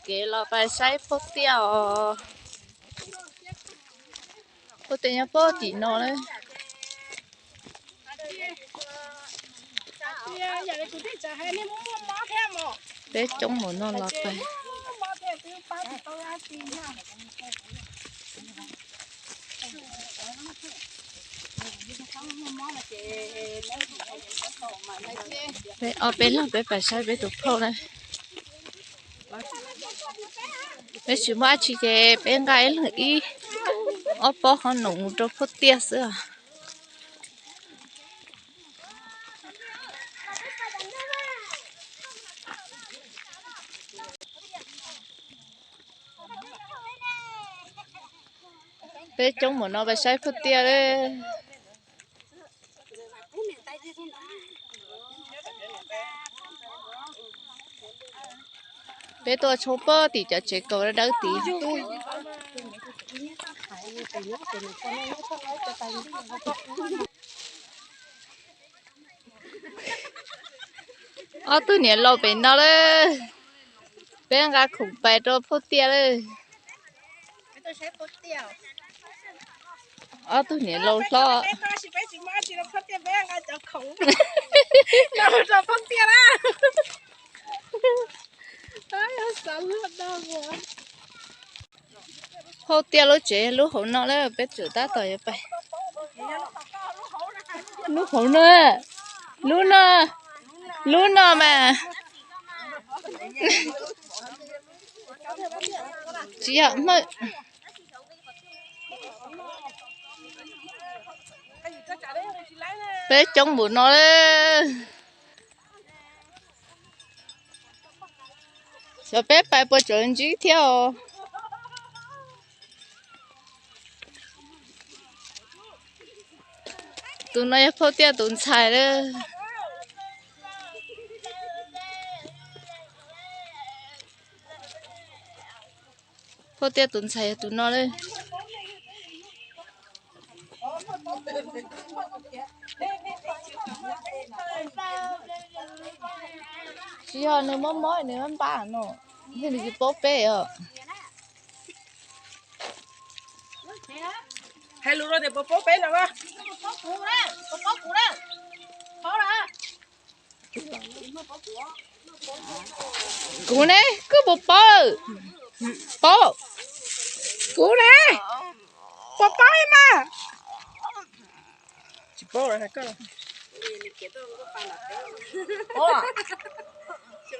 kev los pais saib phauj tiaj os. Phauj tiaj nyob pog tim no na. Peb coob mus no los pais. Peb ob peb leeg peb pais saib peb tus phauj na. Peb tsis muaj dab tsi ces peb nqa ib leeg ib ob pob qhob noom mus rau phauj tiaj xwb os. Peb coob mus no pais saib phauj tiaj lawm. Peb tuaj tshoob pog tim cov tsev kaus dawb dawb tid. Ob tug niam laus pem no lawm, peb nqa khoom pais rau phauj tiaj lawm. Ob tug niam laus hlob. Phauj tiaj lub tsev lub hauv no lawm, peb tseem tab tom yuav pais. Lub hauv no, lub no, lub no mas tsis yog hmawj. Peb coob npaum no lawm. Xyov peb pais puas tseem ntsib thiab os. Tus no yog phauj tiaj tus ntxhais lawm. Phauj tiaj tus ntxhais yog tus no lawm. Tsis yog nws mob mob nws npab no, nws tsis paub peb os. Hais lus no tias puas paub peb no? Kuv ne, koj puas paub? Paub. Kuv ne, puas paub mas? Tsis paub.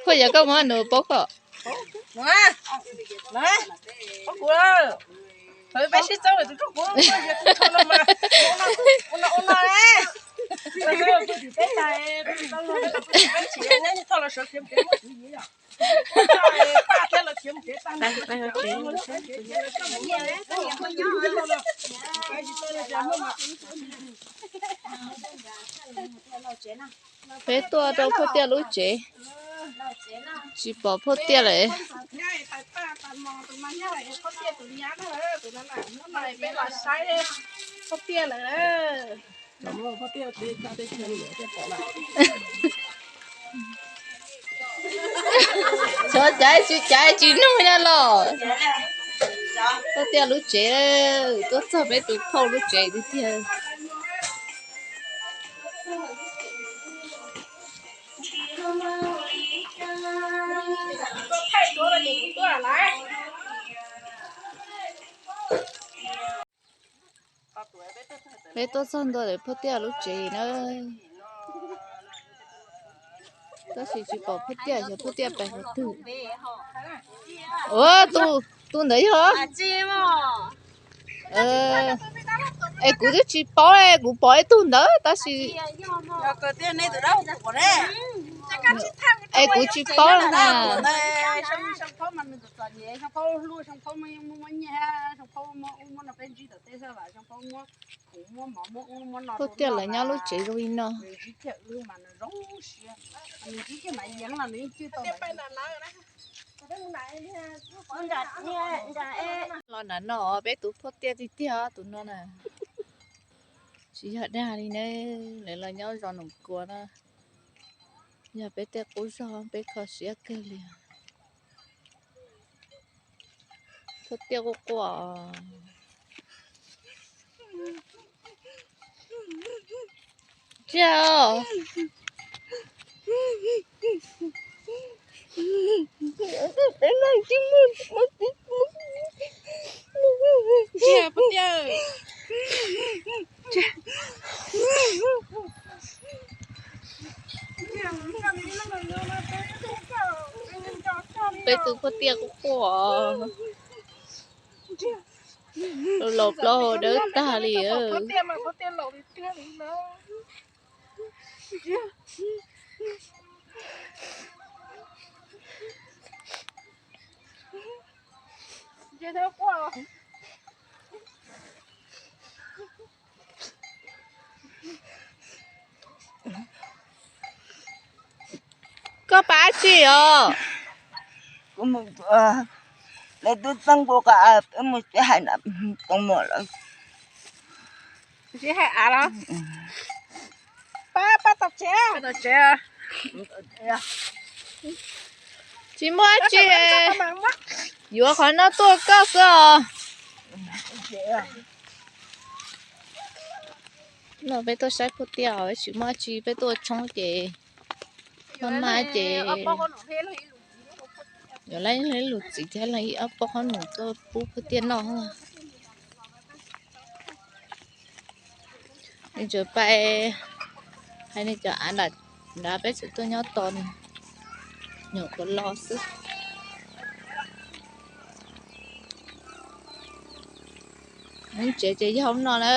Koj yog koj muab nws paub koj. Paub kuv. Peb sib txawb lawm tus rooj kuv, tus no mas, tus no, tus no, tus no, tus no, tus no, peb tsis nyob txog los sawv khiav mus kev muaj txiv yom. Paj thiab los khiav mus kev tag. Peb tuaj rau phauj tiaj lub tsev, tsis pom phauj tiaj lawm. Peb los saib phauj tiaj lawm. Xyov caiv tsis caiv tsis nug nyob los. Phauj tiaj lub tsev, tuaj txog peb tus phauj lub tsev tiag tiag. Peb tuaj txog ntua lawm phauj tiaj lub tsev na. Tab sis tsis pom phauj tiaj, xyov phauj tiaj pais qhov twg. Ua, tus ntawd yog. Es kuv twb tsis paub, kuv pom ib tug ntawd tab sis, es kuv tsis paub na. Phauj tiaj lawv nyob lub tsev zoo li no. Los nram no peb tus phauj tiaj tiag tiag tus no na. Tsis yog dag li ne, lawv los nyob zos Noom Kuas na. Yog peb tej qub zog peb kho siab kawg li. Phuab tiaj quaj quaj. Tsiaj os. Tsiaj, phuab tiaj. Peb tus phuab tiaj quaj quaj. Laus plaub hau dawb tag li. Koj pab tsi os? Kuv mus, lawv twb txeeb kuv qa, peb mus sib hais na, tau muam lawm. Sib hais av los? Pab, pab tom tsev. Tsis muaj dab tsi, yuav qhov no tuaj koj xwb os. No peb tuaj saib phuab tiaj, tsis muaj dab tsi, peb tuaj tshoob ces, pab maj ces yuav laib ib lub txiv thiab los ib ob pob qhob noom tuaj pub phuab tiaj noj. Nej tsuas pab hais nej cov av nram nrad, peb tseem tuaj nyob tos nyuam qhuav los xwb. Lub tsev ces yog lub no na.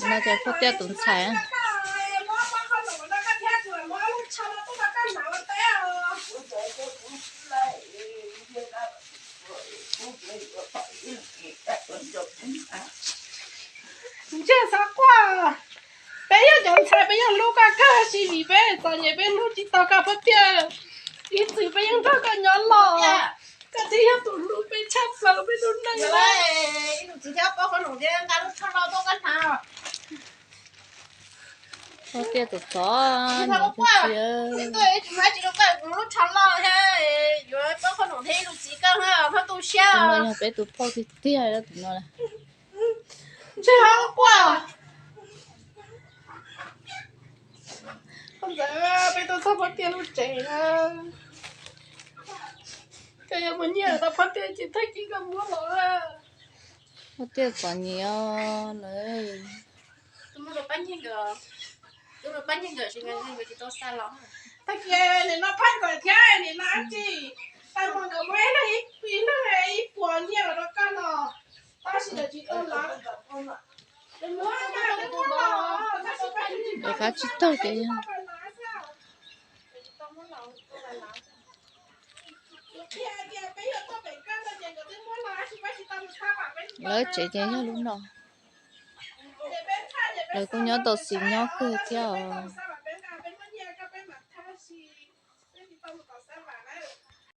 No ces phuab tiaj tus ntxhais. Ntshe xav quaj, peb yog cov ntxhais peb yeej hlub koj kawg, tab sis vim peb txom nyem peb hlub tsis tau koj phuab tiaj. Ib txwm peb yeej nrog koj nyob los, koj thiaj yog tus hlub peb tshaj plaws peb lub neej. Phuab tiaj txom txom nyem. Tus no yog peb tus phauj tiag tiag tus no. Ntshe ho quaj. Koj ntxawm, peb tuaj txog phuab tiaj lub tsev na. Koj yog muaj nyiaj tau phuab tiaj ces thawj kiv koj muab los. Phuab tiaj txom nyem lawm. Tag kis nim no Phaj Nkawm thiab nim no Ab Tsi, Phaj Nkawm muab ib leeg ib puas nyiaj los rau koj no, tab sis lawv tsis tau lawv. Lawv qab tsis taug ces yog lawv tsev ces yog lub no. Lawv kuj nyob tau xis nyob kawg thiab os.